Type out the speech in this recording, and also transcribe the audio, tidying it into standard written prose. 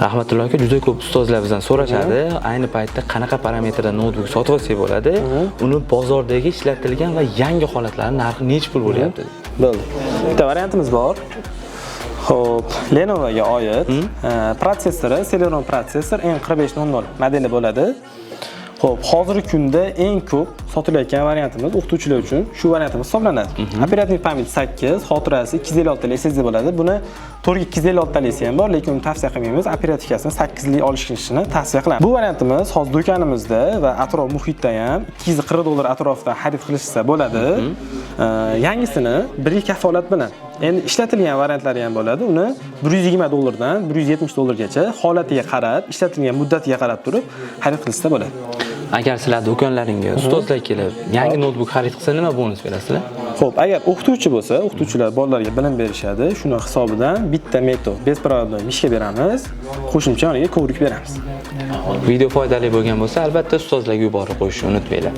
Rahmatullo aka, juda ko'p ustozlar bizdan so'rashadi, ayni paytda qanaqa parametrda noutbuk sotib olsak bo'ladi, uni bozordagi ishlatilgan va yangi holatlari narxi nechi pul bo'lyapti? Bo'ldi. Bitta variantimiz bor. Xo'p, Lenovoga oid protsessori Celeron protsessor M4500 modeli bo'ladi. Xo'p, hozirgi kunda eng ko'p sotilayotgan variantimiz o'qituvchilar uchun shu variantimiz hisoblanadi. Оперативный память 8, xotirasi 256 tali SSD bo'ladi. Buni 4 256 talisi ham bor, lekin uni tavsiya qilmaymiz. Оперативка sini 8 lik olishini tavsiya qilamiz. Bu variantimiz hozir do'konimizda va atrof muhitda ham 240 dollar atrofida xarid qilishsa bo'ladi. Yangisini 1 yil kafolat bilan. Endi ishlatilgan variantlari ham bo'ladi. Uni 120 dollardan 170 dollargacha holatiga qarab, ishlatilgan muddatiga qarab turib xarid qilishsa bo'ladi. Agar sizlar do'konlaringga ustozlar kelib, yangi noutbuk xarid qilsa, nima bonus berasizlar? Xo'p, agar o'qituvchi bo'lsa, o'qituvchilar bolalarga bilim berishadi. Shuni hisobidan bitta Meto беспроводной мышка beramiz, qo'shimcha yoniga коврик beramiz. Video foydali bo'lgan bo'lsa, albatta ustozlarga yuborib qo'yishni unutmanglar.